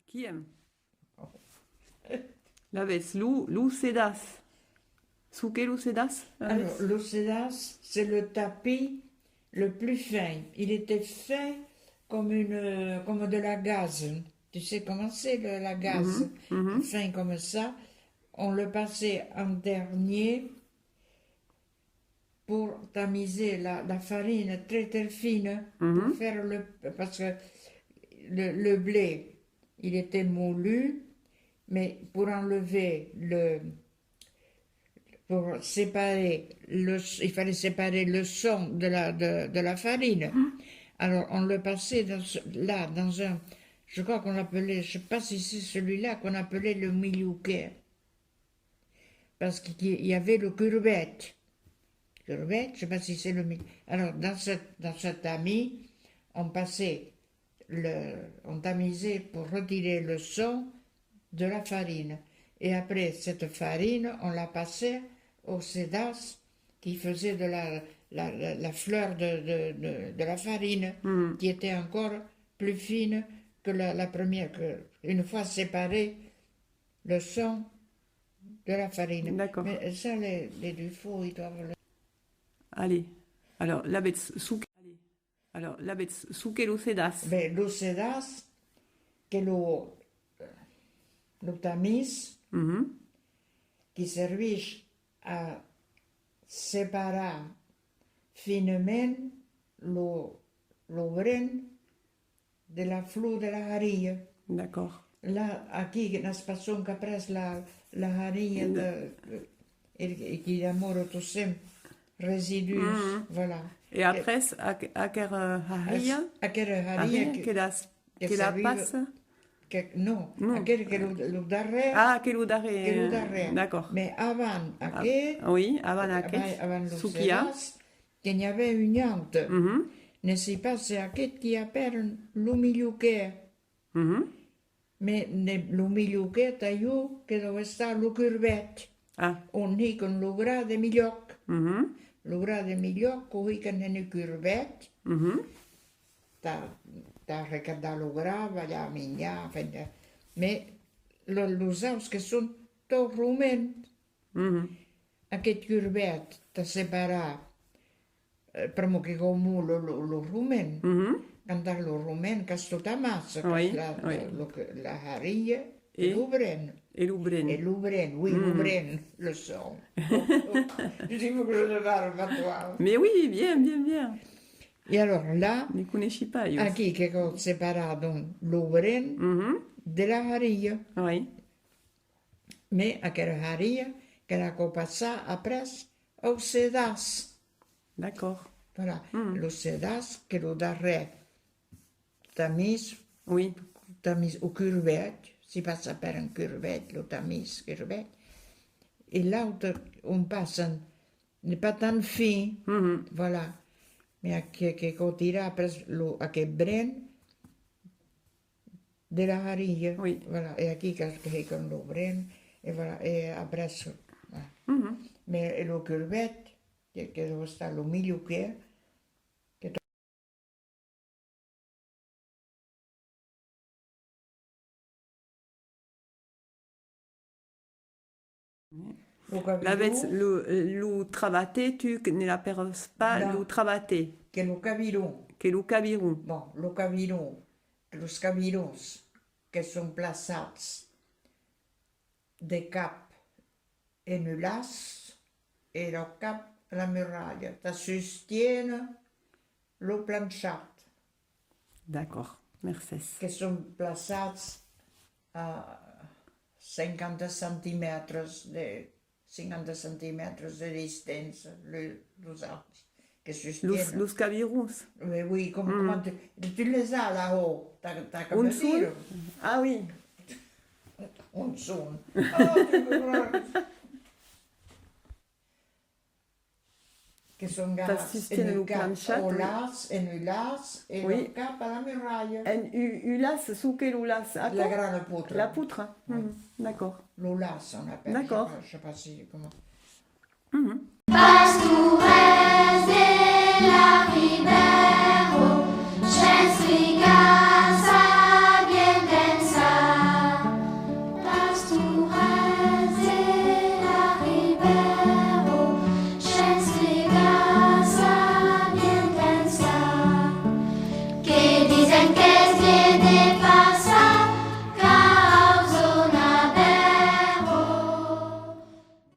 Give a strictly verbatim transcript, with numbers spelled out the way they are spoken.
Qui aime. Lavetz, lo, lo sedàs. Çò qu'es lo sedàs, lavetz? Alors, le sedàs, c'est le tapis le plus fin. Il était fin comme une, comme de la gaze. Tu sais comment c'est, le, la gaze? Mhm, mhm. Fin comme ça. On le passait en dernier pour tamiser la, la farine très, très fine, pour Mhm. faire le, parce que le, le blé, il était moulu, mais pour enlever le, pour séparer le, il fallait séparer le son de la, de, de la farine. Mhm. Alors, on le passait dans ce- là, dans un, je crois qu'on l'appelait, je sais pas si c'est celui-là qu'on appelait le milhouquet. Parce qu'il y avait le curbet. Curbet, je sais pas si c'est le mi-, alors, dans ce, dans ce tamis, on passait le, on tamisait pour retirer le son de la farine. Et après, cette farine, on la passait au sedàs qui faisait de la, la, la, la fleur de, de, de, de la farine, Mhm. qui était encore plus fine que la, la première, que, une fois séparé le son de la farine. D'accord. Mais ça, les, les Dufault, ils doivent le Allez. Alors, lavetz, çò que, alors, lavetz, çò qu'es lo sedàs. Ben, lo sedàs, qu'es lo, lo tamis, Mhm. qui servís a separar finament lo, lo bren de la flor de la haria. D'accord. Là, aquí, que n'as pas sonque après la, la haria de, e, e qui demora tot sens residus, Mhm. voilà. E après, aqu-, aquera haria, Aquera haria haria que, que las, que que la s'arriba, passa? Que, non, Non. Aquel que lo, lo darrèr, Ah, que lo darrèr, que lo darrèr. D'accord. Mais avant Ah, aquel, oui, avant avant, aquel, avant lo çò qu'i a. Sedàs, que n'i avè un aute. Mhm. Ne sèi pas se aqueth qui apèran lo milhouquet. Mhm. Me ne, lo milhouquet, ajo, que deu estar lo curbet. Ah. On hican lo gra de milhòc. Mhm. Lo gra de milhòc, o hican en un curbet. Mhm. Tà, tà recaptar lo gra, balhar, minjar, enfin, de, me lo, los aus que son tot romen. Mhm. Aqueth curbet tà separar, eh, pr'amor que coma lo, lo, lo romen. Mhm. Quand as lo romen, qu'as tot amassa, Oui, qu'as la, oui. lo que, la haria e E, lo bren. e lo bren. E lo bren, oui, lo Mhm. bren, lo son. Je dis que je ne parle pas toi. Mais oui, bien, bien, bien. E alors là, Ne coneishi pas, jo. aquí que cau separar, donc, lo bren Mhm. de la haria. Oui. Me aquera haria que la cau passar après au sedàs. D'accord. Voilà. Mm. Lo sedàs que lo darrèr tamis, Oui. tamis o curbet, si pas apèran curbet, lo tamis curbet. E l'aute on passan, n'es pas tan fin, Mhm. voilà. Me aqueth que cau tirar après lo, aqueth bren, de la haria. Oui. Voilà. E aquí qu'as que hican lo bren, e voilà, e après, voilà. Mhm. Me, e lo curbet, que, que deu estar lo milhouquet, que to-, Lo caviron. Lavetz, lo, lo travatè, tu, que ne l'apèras pas Non. lo travatè. Que lo caviron. Que lo caviron. Bon, lo caviron, los cavirons que son plaçats de cap en un laç e lo cap a la muralha, tà sustiéner lo planchat. D'accord, mercés. Que son plaçats a cinquanta centimètres de, cinquanta centimètres de distància, le, los arbres que Los, sostienen. los cavirons. Mais oui, com, Mm. comment tu, tu les as là-haut, t'as, t'as qu'à On me sont? dire. Ah oui. On sont. Ah, tu me crois. Que son garats en T'assisten un lo cap planchat, au oui. laç, en un laç, e Oui. lo cap a la muralha. En u-, un laç, çò qu'es lo laç, aquò? La grana potra. La potra, Oui. mhm, d'accord. Lo laç, on appelle, D'accord. je sais pas, je sais pas si, comment. Mhm. Pastorèl,